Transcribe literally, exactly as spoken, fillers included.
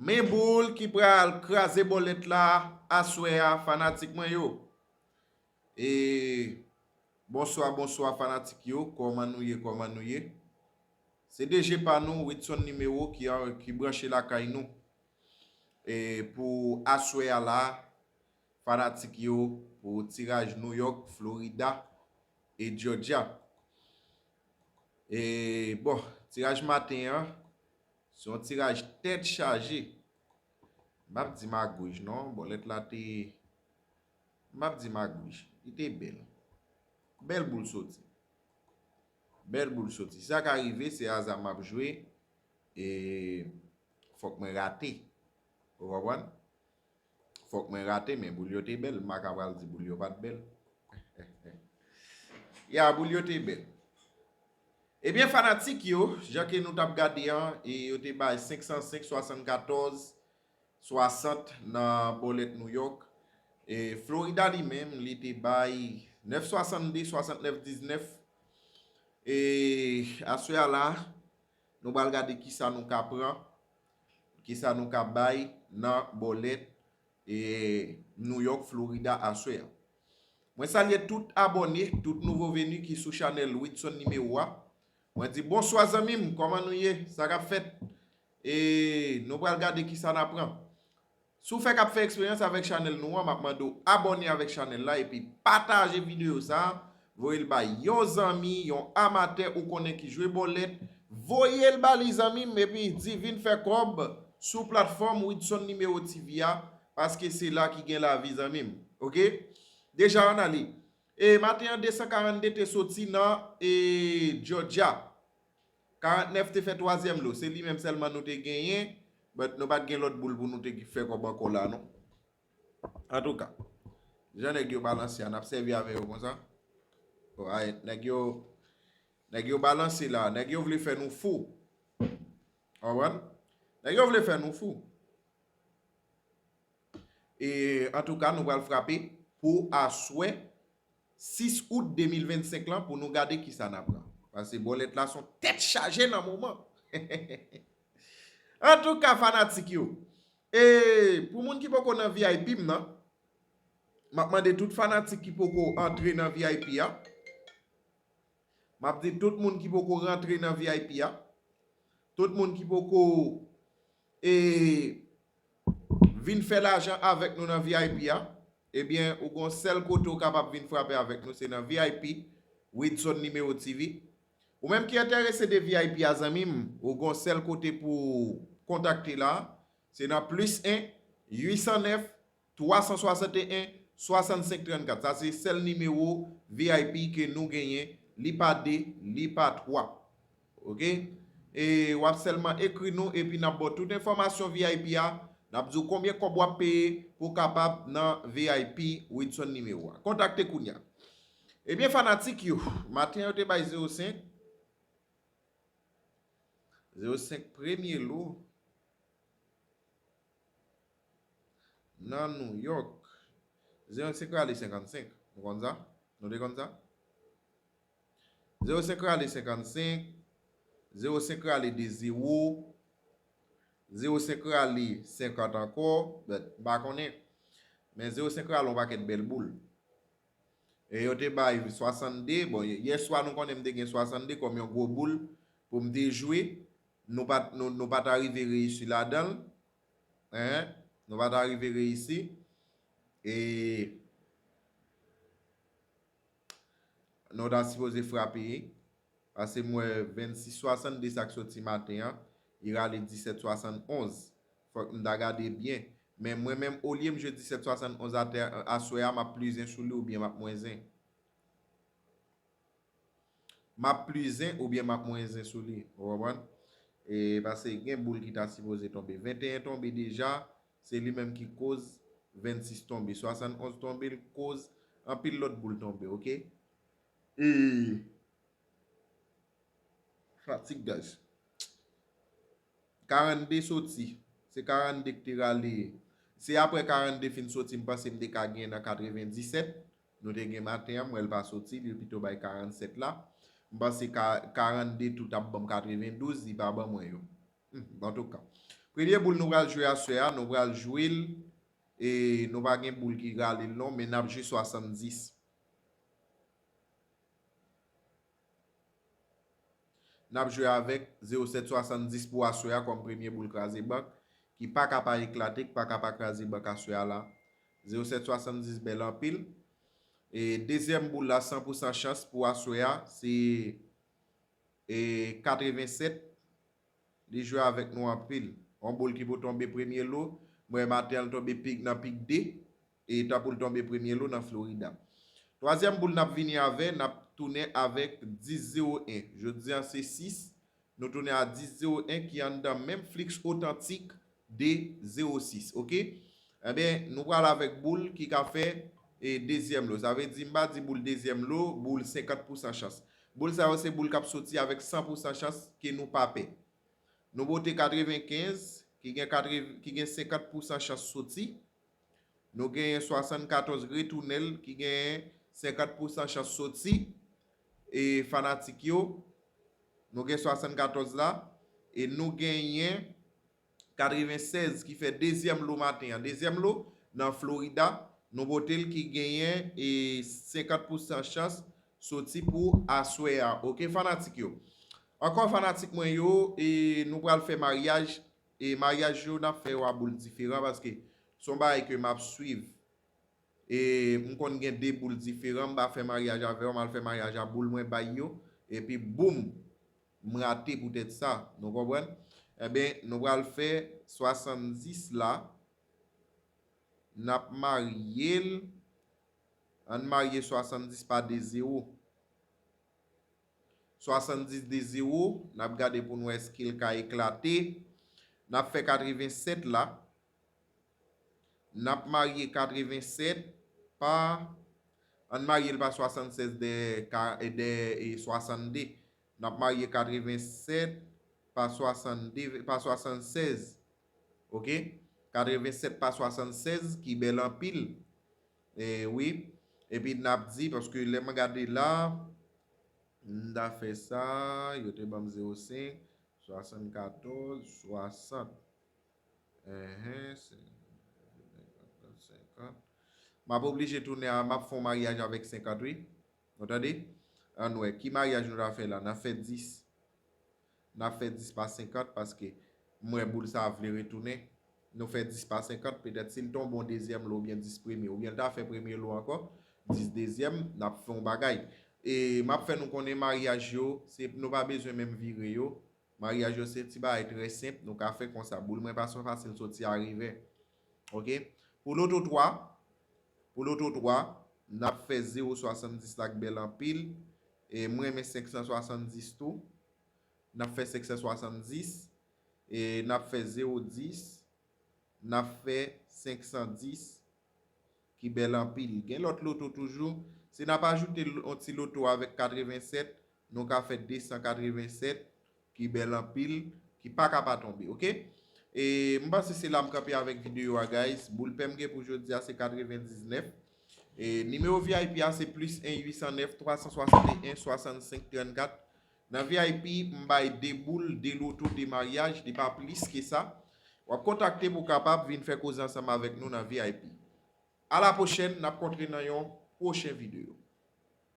Men boul ki pral kraze bòlèt la aswè a, fanatik mwen yo. E bonswa, bonswa fanatik yo, kòman nou ye, kòman nou ye? Se D J pa nou, Whitson Nimewo ki, an- ki branche lakay nou. E pou aswè a la, fanatik yo, pou tiraj New York, Florida e Georgia. E bon, tiraj maten an, se yon tiraj tèt chaje. M p ap di magouj non, bòlèt la te, m p ap di magouj, li te bèl. Bèl boul soti. Bèl boul soti. Sa ka rive, se aza m ap jwe, e fòk mwen rate. Ou konprann? Fòk mwen rate, men boul yo te bèl. M pa ka pral di boul yo pa t bèl. Ya, boul yo te bèl. Ebyen, fanatik yo, jan ke nou t ap gade an, e yo te bay senk san senk, swasannkatòz, swasant nan bòlèt New York. E Florida li menm, li te bay nèf swasannde, swasantnèf diznèf. E aswè a la, nou pral gade kisa nou ka pran, kisa nou ka bay nan bòlèt e New York, Florida aswè a. Mwen salye tout abòne, tout nouvo veni ki sou chanèl Whitson Nimewo a. Mwen di bonswa zanmi m, kòman nou ye? Sa k ap fèt? E nou pral gade kisa n a pran. Si w fèk ap fè eksperyans avèk chanèl nou an, m ap mande w abòne avèk chanèl la epi pataje videyo sa a, voye l bay yon zanmi, yon amatè ou konnen ki jwe bòlèt, voye l ba li zanmi m epi di vin fè kòb sou platfòm Whitson Nimewo T V a, paske se la ki gen lavi zanmi m. Oke? Deja ann ale. E maten an de san karannde te soti nan e Georgia. Karantnèf te fè twazyèm lo. Se li menm sèlman nou te genyen. But nou pa t gen lòt boul pou nou te fè kòb ankò la non. Antouka, jan nèg yo balanse a, n ap sèvi avè yo konsa. Alright, nèg yo, nèg yo balanse la, nèg yo vle fè nou fou. Konprann? Nèg yo vle fè nou fou. E antouka, nou pral frape pou aswè sis out de mil vennsenk lan pou nou gade kisa n a pran. Paske bòlèt la se yon tèt chaje nan moman. Antouka, fanatik yo, e pou moun ki poko nan V I P m nan, m ap mande tout fanatik ki poko antre nan V I P a, m ap di tout moun ki poko rantre nan V I P a, tout moun ki poko e vin fè lajan avèk nou nan V I P a, ebyen, ou gon sèl kote ou kapab vin frape avèk nou, se nan V I P, Whitson Nimewo T V. Ou menm ki enterese de V I P a, zanmi m, ou gon sèl kote pou kontakte la, se nan plis en, uit san nèf, twa san swasanteyen, swasannsenk trannkat. Sa se sèl nimewo V I P ke nou genyen, li pa de, li pa twa. Oke? E w ap sèlman ekri nou epi n ap ba w tout enfòmasyon V I P a, n ap di w konbyen kòb w ap peye pou w kapab nan V I P Whitson Nimewo a. Kontakte kounye a. Ebyen, fanatik yo, maten yo te bay zewo senk. Zewo senk premye lo nan New York. Zewo senk rale senkannsenk. Nou konn sa? Nou te konn sa? Zewo senk rale senkannsenk, zewo senk rale de zewo, zewo senk rale senkant ankò, but m pa konnen. Men zewo senk rale yon pakèt bèl boul. E yo te bay swasannde, bon, yè swa nou konnen m te gen swasannde kòm yon gwo boul pou m te jwe. Nou pa t, nou, nou pa t arive reyisi ladan l. Hein? Nou pa t arive reyisi. E nou ta sipoze frape. Paske m wè vennsis swasannde sa k soti maten an, li rale disèt swasannonz. Fòk m ta gade byen. Men mwen menm, olye m jwe disèt swasannonz atè, aswè a, m ap plizen sou li oubyen m ap mwenzen. M ap plizen oubyen m ap mwenzen sou li. Ou konprann? E paske gen boul ki ta sipoze tonbe. Venteyen tonbe deja, se li menm ki koz vennsis tonbe. Swasannonz tonbe, l koz anpil lòt boul tonbe, oke? E fatig, guys. Karannde soti. Se karannde ki te rale. Se apre karannde fin soti, m panse m te ka gen nan katrevendisèt. Nou te gen maten an, m wè l pa soti, li pito bay karannsèt la. M panse ka, karannde tou t ap ban m katrevendouz, li pa ban mwen yo. Hmm, antouka. Premye boul nou pral jwe aswè a, nou pral jwe l, e nou pa gen boul ki rale l non, men n ap jwe swasanndis. N ap jwe avèk zewo sèt swasanndis pou aswè a kòm premye boul kraze bank, ki pa ka pa eklate, ki pa ka pa kraze bank aswè a la. Zewo sèt swasanndis bèl anpil. E dezyèm boul la, san pou san chans pou aswè a, se, e, katrevennsèt. Li jwe avèk nou anpil. Yon boul ki pou tonbe premye lo, mwen maten an l tonbe pik nan pik de, e tan pou l tonbe premye lo nan Florida. Twazyèm boul n ap vini avè, n ap tounen avèk dis zewo en. Jodi an se sis, nou tounen a dis zewo en ki anndan menm Flix Otantik de zewo sis, oke? Ebyen, nou pral avèk boul ki ka fè, e, dezyèm lo. Sa vle di, m pa di boul dezyèm lo, boul senkant pou san chans. Boul sa yo se boul k ap soti avèk san pou san chans ke nou pa pè. Nou pote katrevenkenz, ki gen katreven, ki gen senkant pou san chans soti. Nou genyen swasannkatòz retounen l, ki genyen senkant pou san chans soti. E fanatik yo, nou gen swasannkatòz la. E nou genyen katrevensèz ki fè dezyèm lo maten an. Dezyèm lo nan Florida, nou pote l ki genyen, e, senkant pou san chans soti pou aswè a. Oke, fanatik yo. Ankò fanatik mwen yo, e nou pral fè maryaj. E maryaj yo, n ap fè yo a boul diferan paske se yon bagay ke m ap swiv. E m konn gen de boul diferan, m pa fè maryaj avè yo, m al fè maryaj a boul mwen bay yo, epi boum, m rate poutèt sa. Nou konprann? Ebyen, nou pral fè swasanndis la, n ap marye l, ann marye swasanndis pa de zewo. Swasanndis de zewo, n ap gade pou n wè èske l ka eklate. N ap fè katrevensèt la. N ap marye katrevensèt pa, ann marye l pa swasannsèz de, ka, de, e, swasannde. N ap marye katrevensèt pa swasannde, pa swasannsèz. Oke? Katrevensèt pa swasannsèz, ki bèl anpil. E, wi. Epi n ap di, paske lè m gade la, m ta fè sa, yo te ban m zewo senk, swasannkatòz, swasant. Enhen, se, senkant. M ap oblije tounen a, m ap fè yon maryaj avèk senkant, wi. Nou tande? Ann wè, ki maryaj nou ta fè la? N ap fè dis. N ap fè dis pa senkant paske m wè boul sa a vle retounen. Nou fè dis pa senkant, petèt si l tonbe yon dezyèm lo oubyen dis premye, oubyen l ta fè premye lo ankò, dis dezyèm, n ap fè yon bagay. E m ap fè nou konnen maryaj yo, se, nou pa bezwen menm vire yo. Maryaj yo se ti bagay trè senp, nou ka fè konsa. Boul mwen pa fasil soti a revè. Oke? Pou loto twa, pou loto twa, n ap fè zewo swasanndis la k bèl anpil. E m renmen senk san swasanndis tou. N ap fè senk san swasanndis. E n ap fè zewo dis. N ap fè senk san dis. Ki bèl anpil. Gen lòt loto toujou. Si n ap ajoute l-, yon ti loto avèk katrevensèt, nou ka fè de san katrevensèt, ki bèl anpil, ki pa ka pa tonbe, oke? E m panse se la m kanpe avèk videyo a, guys. Boul pè m gen pou jodi a se katrevendiznèf. E nimewo V I P a se plis en uit san nèf twa san swasann e en swasannsenk trannkat. Nan V I P, m bay de boul, de loto, de maryaj, li pa plis ke sa. W ap kontakte pou w kapab vin fè koze ansanm avèk nou nan V I P. A la pwochèn, n ap kontre nan yon pwochen videyo.